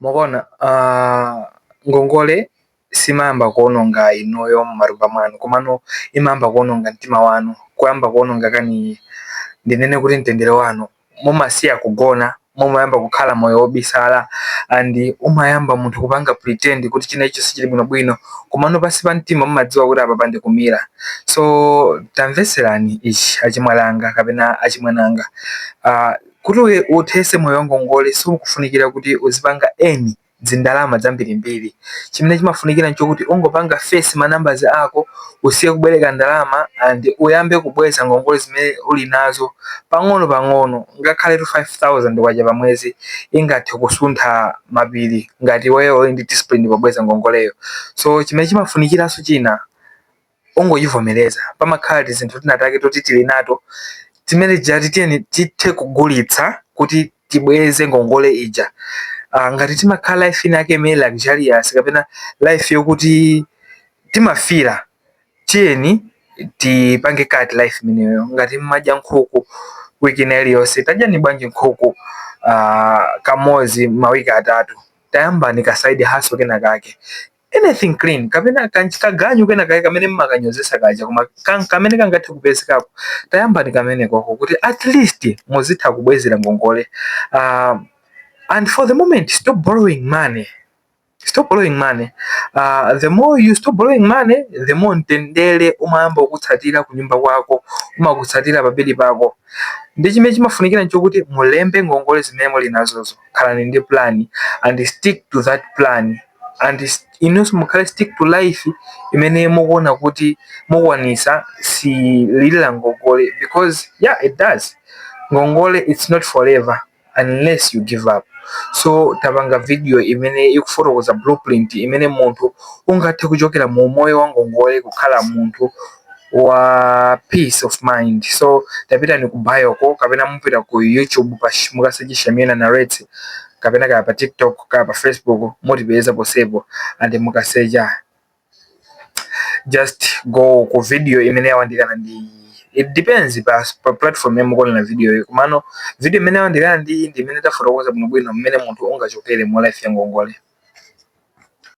Mukuona, ngongole simayamba kuononga inuyo m'matumba mwanu, komano imayamba kuononga mtima wanu, kuyamba kuononga, kani ndinene kuti, mtendere wanu. Mumasiya kugona, mumayamba kukhala moyo wobisala, and umayamba munthu kupanga pretend kuti china icho sichili bwinobwino, komano pansi pa mtima mumadziwa kuti apa pandikumira. So tamveserani ichi, achimwalanga kapena achimwananga, kuti uthese moyo wa ngongole, sikufunikira kuti uzipanga eni zindalama zambirimbiri. Chimene chimafunikira nchokuti ungopanga face ma numbers ako, usiye kubwereka ndalama and uyambe kubweza ngongole zimene uli nazo pang'ono pang'ono. Ngakhale tu 5000 kwacha pa mwezi ingathe kusuntha mapiri ngati iweyo uli ndi discipline pobweza ngongoleyo. So chimene chimafunikiranso china, ungochivomereza. Pamakhala tizinthu tinatake toti tili nato timene jati tiyeni tithe kugulitsa kuti tibweze ngongole ija. Ngati timakhala life ina yake imene luxurious kapena life yokuti timafira, tiyeni tipange cut life imeneyo. Ngati mmadya nkhuku wiki ina iliyonse, tadyani bwanji nkhuku kamodzi mawiki 3. Tayambani ka side hustle kena kake, anything clean, kapena kaganyu kena kake kamene mmakanyozesa kaja, koma kamene kangathe kupezekako, tayambani kamene koko kuti at least muzitha kubwezera ngongole. And for the moment, stop borrowing money, stop borrowing money. The more you stop borrowing money, the more mtendere umayamba kukutsatira kunyumba kwako, umakutsatira pabedi pako. Ndi chimene chimafunikira nchokuti mulembe ngongole zimene muli nazozo, khalani ndi plan and stick to that plan, and inunso mukhale stick to life imene mukuona kuti mukwanisa sililira ngongole, because yeah, it does. Ngongole, it's not forever unless you give up. So tapanga video imene ikufotokoza blueprint imene munthu ungathe kuchokera mu moyo wa ngongole kukhala munthu wa peace of mind. So tapitani ku bioko kapena mupita ku YouTube pa mukasearch Shamina Narrates, kapena kaya pa TikTok, kaya pa Facebook, mutipeza posepo. And mukasearcha, just go ku video imene yawandikana ndi, it depends pa platform yamukuonera video iyo, komano video imene yawandikana ndi imene tafotokoza bwinobwino mmene munthu ungachokere mu life ya ngongole.